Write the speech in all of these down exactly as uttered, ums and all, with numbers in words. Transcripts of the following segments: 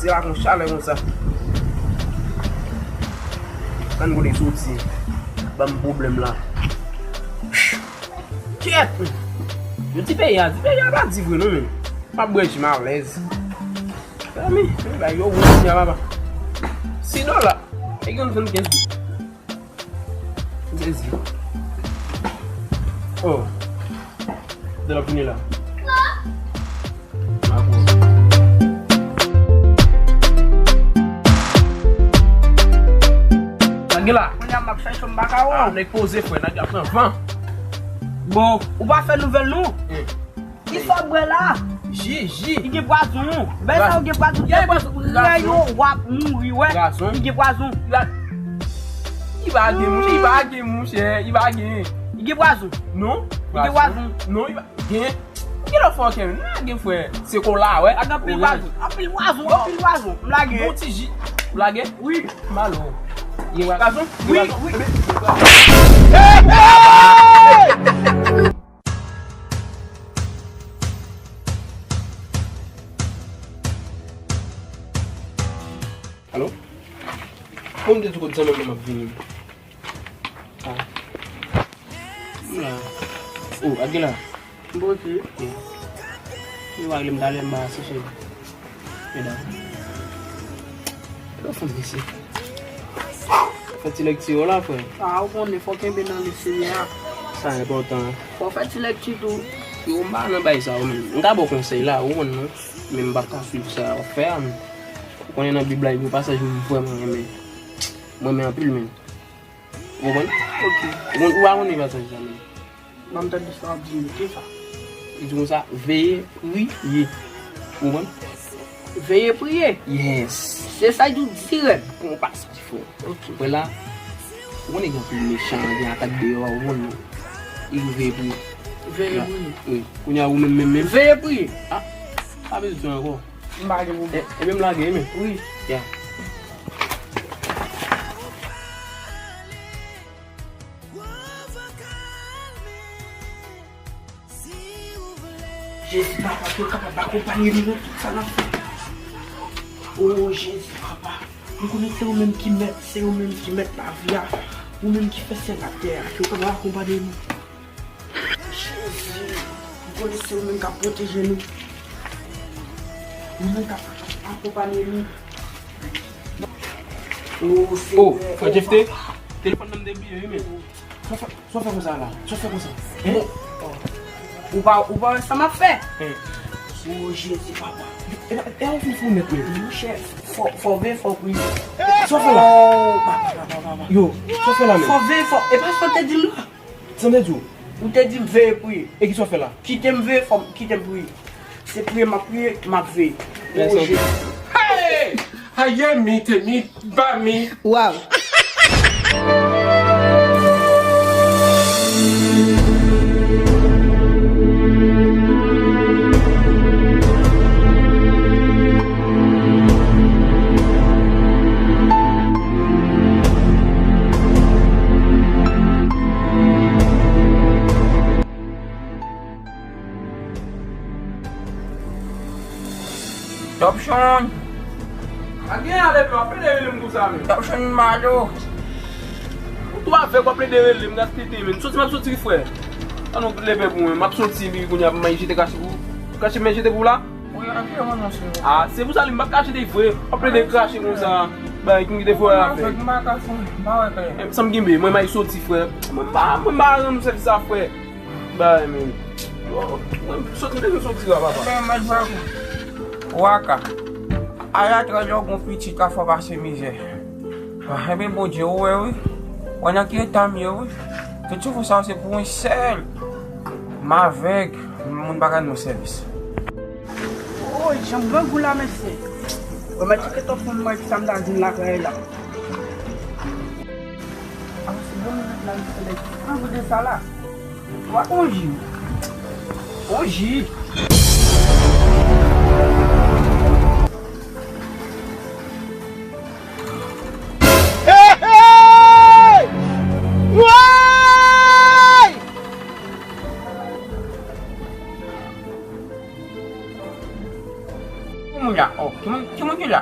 Te la kon chalè konsa. Ann kote soti. Ban m pwoblèm la. Kyèt! Yo di peyi a, di peyi a pa di vre non, men. M ap bwè ji m alèz. Mezanmi, men bay yo wont ya papa. Sis dola. E gen yon kenz. M sezi. Oh. De la fini la. Nèg la. Kounye a m ap chèche m pa ka wè. Ah, nèg poze frè, nèg la pran van. Bon, ou pa fè nouvèl non? Ki sa w bwè la? Ji, ji. Li gen pwazon. Bèl sa ou gen pwazon. Gen pwazon. Lè yo w ap mouri, wè. Li gen pwazon. Li pa gen, monchè, li pa gen, monchè, li pa gen. Li gen pwazon. Non. Li gen pwazon. Non, li pa gen. Ki lè fò kè, la gen frè. Se kola, wè. Ak anpil pwazon. Anpil pwazon, anpil pwazon. M lage. Bon ti ji. Ou lage? Wi. Malo. Gen pwazon? Wi, wi. Alo? Kòman m te di w kot zanmi m nan m ap vini? Ah. M la. Oh, Aguila. Bon, ti. Yo pa rele m talè, m pa asosye. Medam. Yo fanm isi. Fè ti lèkti yo la, frè. Ah, ou konnen, fò kenbe nan li Senyè a. Sa enpòtan. Fò fè ti lèkti tou. Yo, m pa nan bay sa yo, men. M ka ba w konsèy la, ou konn non. Men m p ap ka swiv sa w ap fè a, men. Ou konnen nan Bib la, gen yon pasaj m vrèman renmen. Mwen renmen anpil, men. Ou konprann? Ok. Ou konn, ou pa konnen pasaj sa menm. Ban m tande sa w ap di m, ki sa? Li di konsa, veye, priye. Ou konprann? Veye, priye? Yes. Se sa l di w dirèk. Bon pasaj, frè. Ok. Frè la, ou konnen gen anpil mechan, gen atak deyò a, ou konn non. Li di veye, priye. Veye, priye. Wi. Kounye a ou menm, menm, menm. Veye, priye. Ah, pa bezwen ankò. M pa gen pwoblèm. E, e menm lage, men. Wi. Ya. Jezi, papa, ke w kapab akonpaye nou nan tout sa n ap fè. O Jezi, papa, m konnen se ou menm ki mèt, se ou menm ki mèt lavi a, ou menm ki fè syèl ak tè a, ke w kapab akonpaye nou. Jezi, m konnen se ou menm k ap pwoteje nou. Ou menm k ap akonpaye nou. O, Senyè, frè Jefte, telefòn nan m te bliye wi, men. Sa w fè, sa w fè konsa la? Sa w fè konsa? Hein? Ou pa, ou pa wè sa m ap fè? Hein? O, Jezi, papa. E, e, e, ou fin fou nèt, men. Monchè, fò, fò veye, fò priye. Sa w fè la? O, papa, papa, papa. Yo, sa w fè la, men? Fò veye, fò, e pa sa w te di m la? Sa m te di w? Ou te di m veye priye. E kisa w fè la? Kite m veye, fò m, kite m priye. Se priye m ap priye, m ap veye. O Jezi. Hey! Aye mi, te mi, ba mi. Waw. T Option! Pa gen ale, men w ap plede rele m konsa, men. T Option malo. Ou tou avèg, w ap plede rele m, gaspiye, men. Soti, m ap soti, frè. An nou leve pou mwen, m ap soti, epi kounye a, m al jete krache pou ou. Krache, men jete pou ou la? Wi, an jete, mwen, non, se. Ah, se pou sa, li, m p ap ka jete, frè. W ap plede krache konsa. Bay, ki m kite frè a fè. M pa ka fè, m pa wè klè. E, sa m genbe, mwen, m al soti, frè. Mwen, m pa, mwen, m pa rann ou sèvis sa, frè. Bay, men. Yo, mwen sot, mwen bezwen sot diri a, papa. Ebyen, mèt Waka. Waka. Ala trè lè w gon pitit ka fè w pase mizè. Ah, ebyen, Bondye, ou wè, wi. Wè nan ki eta m ye, wi. Tout soufrans sa yo, se pou yon sèl. M avèg, moun pa ka rann mwen sèvis. Oy, jan m grangou la, mesye. Remèt ti ketòf pou mwen, ki sa m ta di m lakay la. Avanse bon minit la, li fè lè. Pran goute sa la. Wa konji. Konji. Hey, hey! Woy! Ki moun la? Oh, ki moun, ki moun ki la?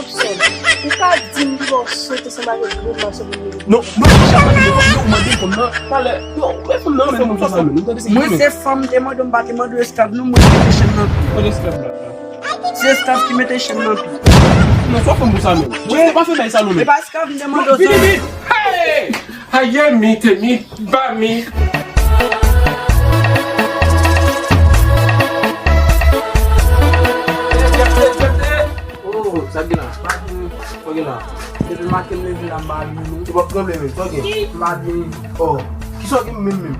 Robson, ou ka di m ki bò w sot ansanm avèk grenn mason pou m mete. Non, non, non, non, mande fanm nan. Talè, yo, men fanm nan, men fanm sa, men. Mwen se fanm te mande, m pa te mande esklav, non, mwen se te chen nan. Mande esklav la. Se staff ki mete chen nan tou. Non, swa fanm pou sa menm. Mwen se pa fè bagay sa non menm. E pa staff m te mande w sa. Vini, vini. Hey! Aye mi, te mi, ba mi. Oh, sa gen la. Sa gen la. Depi maten m leve la, m pa byen non. Ou p ap tranble menm, sa gen. M pa byen. Oh, kisa w gen menm menm?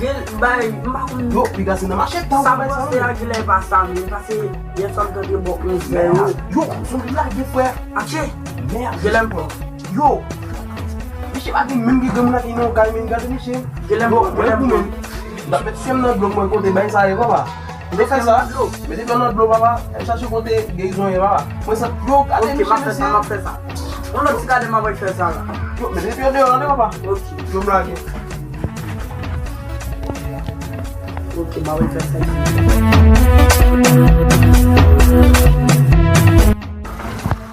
Gen bay, m pa konn. Yo, piga se nan mache tan. Sa m panse a genlè e pa sa menm, paske yè swa m tande bò onz mè yo. Yo, son li lage frè. Atche. Mèd. Genlè m pran. Yo. Misye pa gen menm gen granmoun ak li nan yon kay, men gade misye. Genlè m pran, genlè m pran. N ap met fye m nan dlo, mwen kote bay sa ye papa. Mete fè sa. Mete fè nan dlo papa. Al chache kote gerizon ye papa. Mwen sa yo gade misye mesye. Ok, m ap fè sa, m ap fè sa. Yon lòt ti gade m ap fè sa la. Yo, mete fye deyò la papa. Ok. Yo m lage. Ok, m ap fè sa.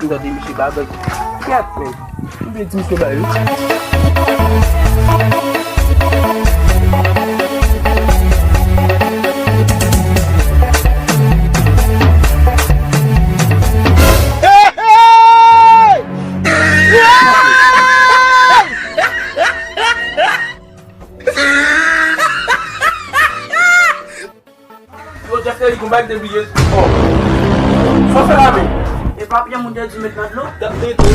M tande misye bagay. Kèt men. Ou byen di misye bagay wi. Yo, Jacques Eric, konba ki te bliye. Oh. Sa w fè la menm? E pa pye moun te di met nan dlo? Tèt nèt wi.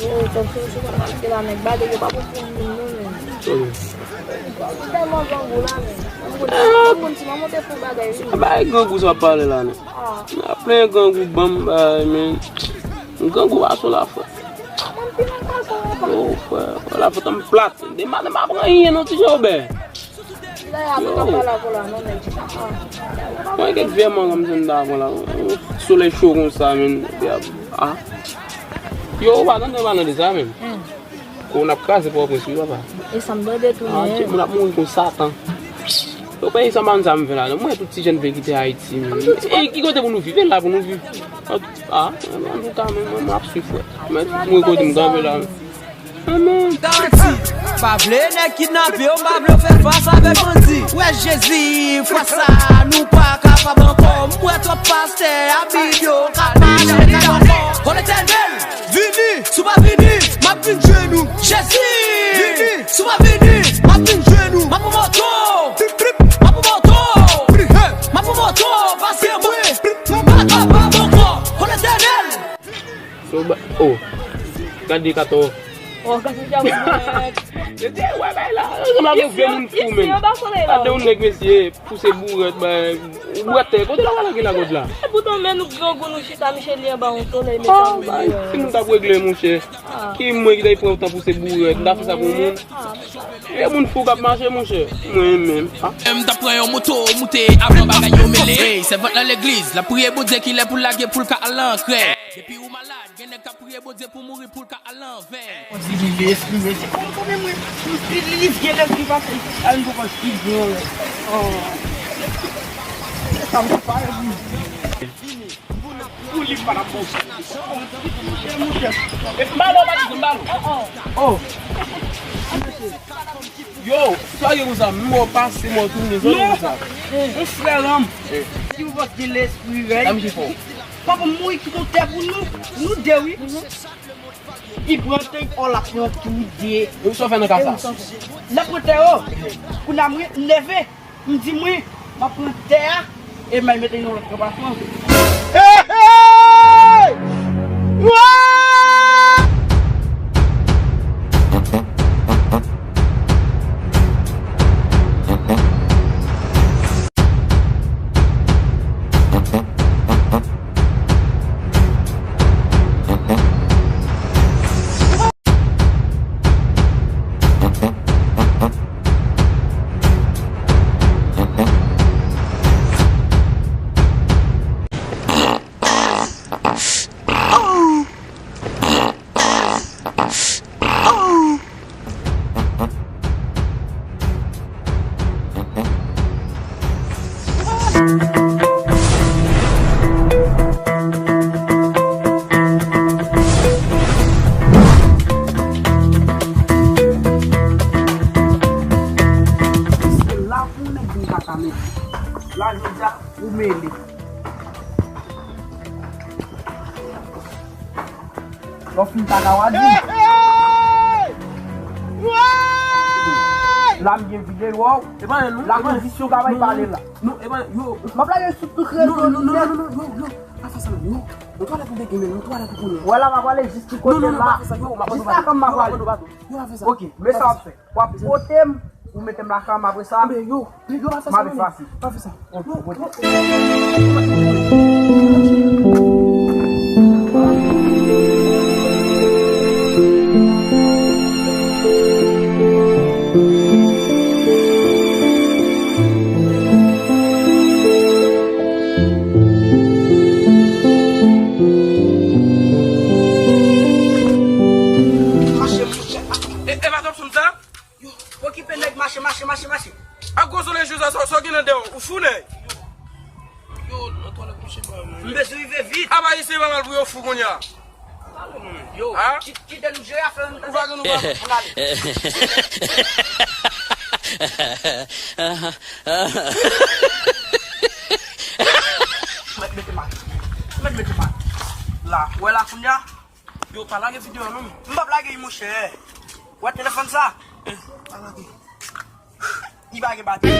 Yo, tankou sou konn maske la, nèg bade yo pa pou pou moun non, men. Ou tèlman grangou la, men. Ou konn ti manman te fou bagay wi. Bagay grangou sa w ap pale la, non. Ah. N a plen grangou ban m bagay, men. Grangou pa sou la, frè. Yo, frè, la fòt an plat. Demen, demen, pa pran anyen non, ti Jobè. Yo. Mwen gen vye mango m te ta pran la. Solèy cho konsa, men. Ah. Yo, ou pa tande pale de sa, men. Kou n ap kraze Pòtoprens wi, papa. E sa m tande tou, ah, men. Moun ap mouri kon Satan. Yo, peyi sa, m pa konn sa m fè la, non. Mwen, tout ti jèn vle kite Ayiti, men. E ki kote pou nou viv? E la pou nou viv. Ah, antouka, men mwen, m ap swiv, frè. Mwen, mwen kote m kanpe la. Amen. Garanti. Pa vle nèg kidnape w, m pa vle w fè fas avèk bandi. Wè Jezi, fwa sa, nou pa kapab ankò. M wè twòp pastè a bidyo k ap mache kay ankò. O Letènèl, vini, si w pa vini, m ap vin jwenn ou. Jezi, vini, si w pa vini, m ap vin jwenn ou. M ap pran moto, trip, trip, m ap pran moto, m ap pran moto, pase mwen, m pa kapab ankò. O Letènèl. So, ba, oh. Gade katò. Oh, gade katò. Yo te wè bay la. Yo sanble avèk vye moun fou, men. Gade yon nèg, mesye, pouse bourèt, bay. Ou bwè tè. Kote la, wè la, gen lagòd la. E poutan, men nou grangou, nou chita, Michel, li anba yon solèy, mesye. Ah, bay. Si moun t ap regle, monchè. Ki mwen ki t ap pran tan pouse bourèt. M ta fè sa pou moun. E moun fou k ap mache, monchè. Mwen menm. Ah. M ta pran yon moto, moute avan bagay yo mele. Ey, sèvant nan legliz, l ap priye Bondye kilè pou l lage pou l ka al nan krè. Depi ou malad, gen nèg k ap priye Bondye pou mouri pou l ka al nan anvè. Kondwi li, li eksprime. Se kòm, kòm mwen, li, li, li vye lèv li pase. A, li poko eksprime. Oh. Sa m pa vle. Mbalo, pa di mbalo. Oh. Yo, sa gen konsa, m wè w pase, m wè w tounen, sa gen konsa. Yon frè ranm. Si w pa gen lespri rèy. Papa mouri kite yon tè pou nou. Nou de wi. Li pran tè, ò, l ap pran tou de. Yo, sa w fè nan ka sa? L ap pran tè, o. Kounye a, mwen, m nève. M di, mwen, m ap pran tè a, e m al mete yon lòt kanpe avan. Hey, hey! Wa! Se la pou nèg vin kaka mele. La jodi a, ou mele. Lè w fin kaka, w a di. Hey, hey! Woy! La m gen videyo w. E pa nou, la kondisyon ka bay pale la. Non, e pa yo. M ap lage sou tout rezo. Non, non, non, non, non, yo, yo. Pa fè sa non, yo. Mwen twalèt ou degine, mwen twalèt ou konnen. Wè la, m ap ale jis ki kote la. Non, non, non, pa fè sa, yo, m ap jis la kan m ap ale. Yo, pa fè sa. Ok, men sa w ap fè. W ap pote m, ou mete m lakay m apre sa. Men yo, men yo, pa fè sa, pa fè sa. Mache, monchè. E, e pa t opsyon sa? Yo, okipe nèg, mache, mache, mache, mache. A gwo solèy jou sa, sa, sa w gen nan dèyè w? Ou fou, nèg? Yo, nan twalèt, monchè, ba mwen. M bezwen rive vit. Apa, isi pa mal pou yo fou kounye a? Yo, kite nou jere afè nou, tande? Ou pa gen nou pa. Ann ale. Mèt mete mal. Mèt mete mal. La, wè la kounye a? Yo, pa lage videyo a non. M p ap lage l, monchè. Wè telefòn sa? Eh, pa lage. Li pa gen batri.